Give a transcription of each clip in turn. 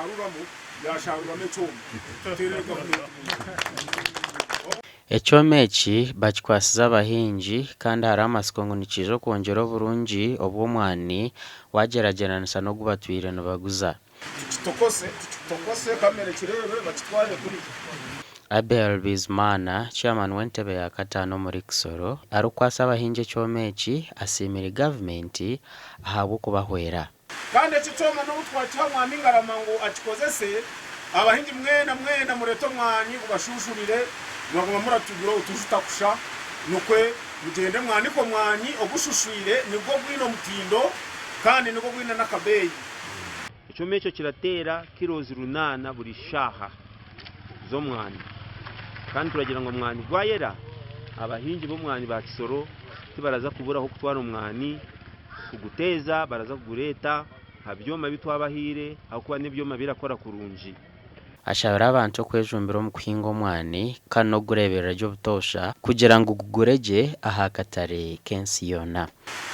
naasharuuramu, yaasharuuramu ekyoma. Tuteerere gavumenti omu ngaro. Ekyoma eki bakikwasize abahingi kandi hariho amatsiko ngu nikiija okwongyera oburungi obw'omwani wagyeragyeranisa n'ogu batwire nibaguza. Tukitokose, tukitokose, kamera ekireebe, bakitware kuriya. Abel Bizimana, Chairman w'entebe ya kataano omuri Kisoro arikukwasa abahingi ekyoma eki asiimire gavumenti ahabw'okubahwera. Kandi eki kyoma n'obu twakiha Mwami Ngarama ngu akikozese, abahingi mwena mwena mureete omwani gubashushurire, mwaguma muratugura otujuta kusha, nikwe mugyende mwanike omwani ogushushwire nigwo gwine omutindo kandi nigwo gwine n'akabeeyi. Ekyoma ekyo kirateera kilos runaana buri shaaha z'omwani kandi turagira ngu omwani gwayera abahingi b'omwani ba Kisoro tibaraza kubura ah'okutwara omwani kuguteeza baraza kugureeta aha byoma ebi twabahaire ahabw'okuba n'ebyoma birakora kurungi. Ashabire abantu okwejumbira omu kuhinga omwani kandi n'okugureeberera gye obutoosha kugira ngu gugure gye aha katare k'ensi yoona.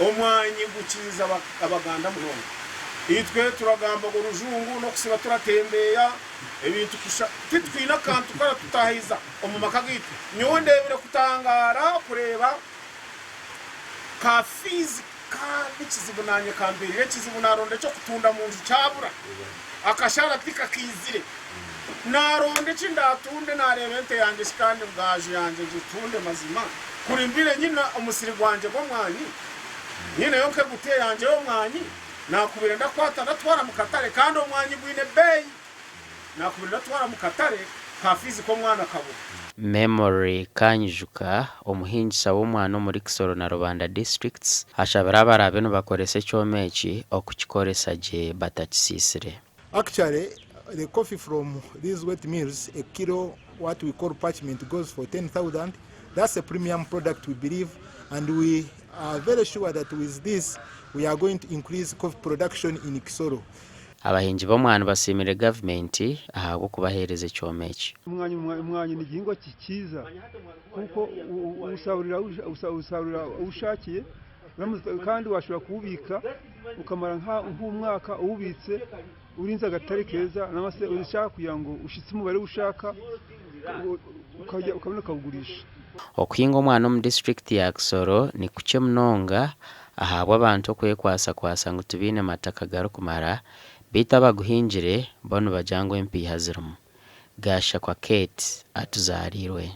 Omwanyi gukiiza Abaganda munonga. Itwe turagamba ngu orujungu n'okusiba turatembeya ebintu kusha. Titwine akantu karatutahiza omu maka gaitu. Nyowe ndebire kutangaara kureeba ka fees Ka nikizibu nanye kamperire ekizibu naronda ekyokutunda munju kyabura akashara tikakaizire naronda ekindatunde nareba ente yangye shi kandi gaju yangye ngitunde mazima kuri mbire nyine omusiri gwangye gwomwani nyineyo nkegutiya yangye yomwani nakubire ndakwata ndatwara mukatare kandi omwanyi gwine beyi. Naakubire ndatwara mu katare ka fiizi k'omwana kabura. Memory Kanyijuka, omuhingisa w'omwana omuri Kisoro na Rubanda disiturikiti ashabire abaraabe nibakoresa ekyoma eki okukikoresa gye batakisiisire. Actually the coffee from these wet mills a kilo what we call parchment goes for 10,000 that's a premium product we believe and we are very sure that with this we are going to increase coffee production in Kisoro. Abahingi b'omwani basiimire gavumenti ahabw'okubaheereza ekyoma eki. Omwani n'igihingwa kiiza kuko osarurira ahu oshakiire kandi washobora kugubiika okamara nk'omwaka ogubiitse orinzire akatare keeza nangwa shi oshaka kugira ngu oshitse omubare ogu oshaka okabona kugurisha. Okuhinga omwani omu disiturikiti ya Kisoro ni kukye munonga ahabw'abantu okwekwasakwasa ngu tibaine mataka garikumara beitu abaguhingire bo nibagira ngu empiiha zirimu. Gashakwa Kate atuzaariirwe.